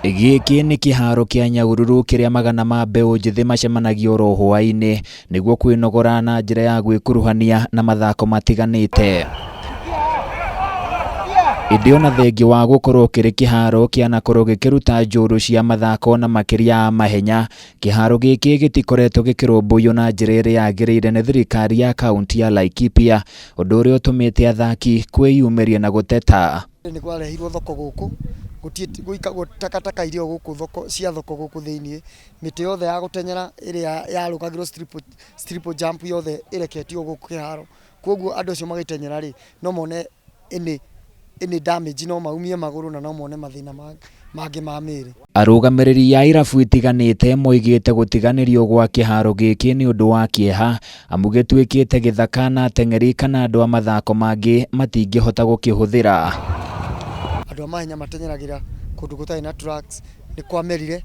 Gĩkĩ nĩ kĩharo kĩa Nyahururu kĩrĩa magana ma mbeũ njĩthĩ macemanagia oro hwaĩ-inĩ nĩguo kwĩnogora na njĩra ya gwĩkuruhania na mathako matiganĩte. Ĩndĩ ona thengia wa gũkorwo kĩrĩ kĩharo kĩanakorwo gĩkĩruta njũru cia mathako na makĩria mahenya, kĩharo gĩkĩ gĩtikoretwo gĩkĩrũmbũiyo na njĩra ĩrĩa yagĩrĩire nĩ thirikari ya kaunti ya Laikipia, ũndũ ũrĩa ũtũmĩte athaki kwĩyumĩria na gũteta. Nĩ kwarehirwo thoko gũkũ, gũikagwo takataka iria gũkũ thoko cia thoko gũkũ thĩiniĩ, mĩtĩ yothe ya gũteng'era ĩrĩa yarũgagĩrwo steeple jump yothe ĩreketio gũkũ kĩharo, koguo andũ acio magĩteng'era rĩ, no mone any damage, no maumie magũrũ na no mone mathĩna mangĩ ma mĩĩrĩ. Arũgamĩrĩri a irabu itiganĩte moigĩte gũtiganĩrio gwa kĩharo gĩkĩ nĩ ũndũ wa kĩeha, amu gĩtuĩkĩte gĩthaka na ateng'eri kana andũ a mathako mangĩ matingĩhota gũkĩhũthĩra. Andũ a mahenya mateng'eragĩra kũndũ gũtarĩ na tracks, nĩ kwamerire,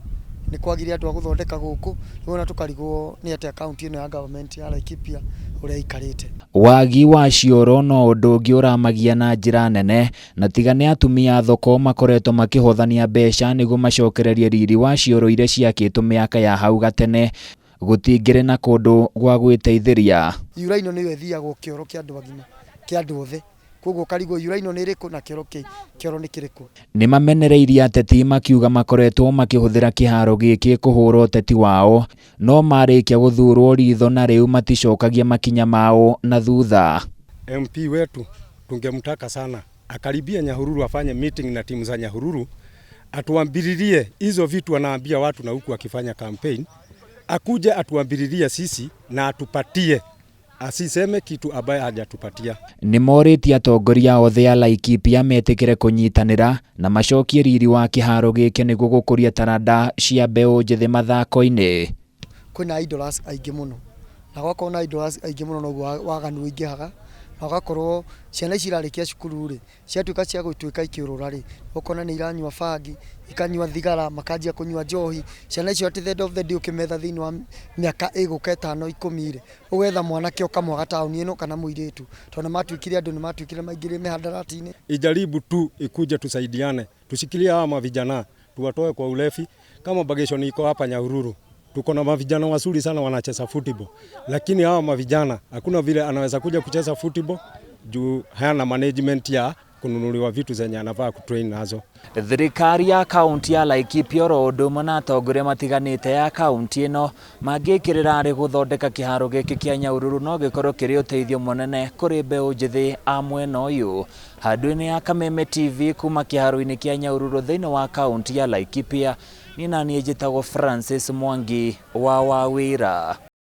nĩ kwagire andũ a gũthondeka gũkũ, rĩu ona tũkarigwo nĩ atĩa kaunti ĩno ya government ya Laikipia ũrĩa ĩikarĩte. Wagi wa cioro no ũndũ ũngĩ ũramagia na njĩra nene, na tiga nĩ atumia a thoko makoretwo makĩhothania mbeca nĩguo macokererie riri wa cioro iria ciakĩtwo mĩaka ya hau gatene, gũtingĩrĩ na kũndũ gwa gwĩteithĩria. Urinal nĩyo ĩthiagwo kĩoro kĩa andũ agima, kĩa andũ othe, koguo ũkarigwo urinal nĩ ĩrĩkũ na kĩoro kĩoro nĩ kĩrĩkũ. Nĩ mamenereirie ateti makiuga makoretwo makĩhũthĩra kĩharo gĩkĩ kũhũra ũteti wao, no marĩkia gũthurwo ritho na rĩu maticokagia makinya mao na thutha. MP wetu tungemtaka sana akaribia Nyahururu, afanye meeting na timu za Nyahururu, atuambiririe hizo vitu anaambia watu na huku akifanya campaign, akuje atuambiririe sisi na atupatie, asiseme kitu ambaye hajatupatia. Nĩ morĩtie atongoria othe a Laikipia metĩkĩre kũnyitanĩra na macokie riri wa kĩharo gĩkĩ nĩguo gũkũria taranda cia mbeũ njĩthĩ mathako-inĩ. Kwĩna idlers aingĩ mũno, na gwakorwo na idlers aingĩ mũno noguo waganu ũingĩhaga, na ũgakorwo ciana ici irarĩkia cukuru rĩ, ciatuĩka cia gũtuĩka ikĩũrũra rĩ, ũkona nĩ iranyua bangi, ikanyua thigara, makanjia kũnyua njohi. Ciana icio at the end of the day ũkĩmetha thĩinĩ wa mĩaka ĩgũka 5 10 rĩ, ũgetha mwanake ũkamwaga taũni ĩno kana mũirĩtu, tondũ nĩ matuĩkire andũ, nĩ matuĩkire maingĩrire mĩhandarati-inĩ. Ijaribu tu ikuje tusaidiane, tushikilie hawa mavijana tuwatoe kwa ulevi. Kama bagation iko hapa Nyahururu, tuko na mavijana wazuri sana wanacheza football, lakini hawa mavijana hakuna vile anaweza kuja kucheza football juu hayana management ya kununuliwa vitu zenye anafaa kutrain nazo. Thirikari ya kaunti ya Laikipia oro ũndũ ũmwe na atongoria matiganĩte ya kaunti ĩno mangĩkĩrĩra arĩ gũthondeka kĩharo gĩkĩ kĩa Nyahururu no gĩkorwo kĩrĩ ũteithio mũnene kũrĩ mbeũ njĩthĩ a mwena ũyũ. Handũ-inĩ ya Kameme TV kuma kĩharo-inĩ kĩa Nyahururu thĩinĩ wa kaunti ya Laikipia, niĩ naniĩ njĩtagwo Francis Mwangi wa Wawĩra.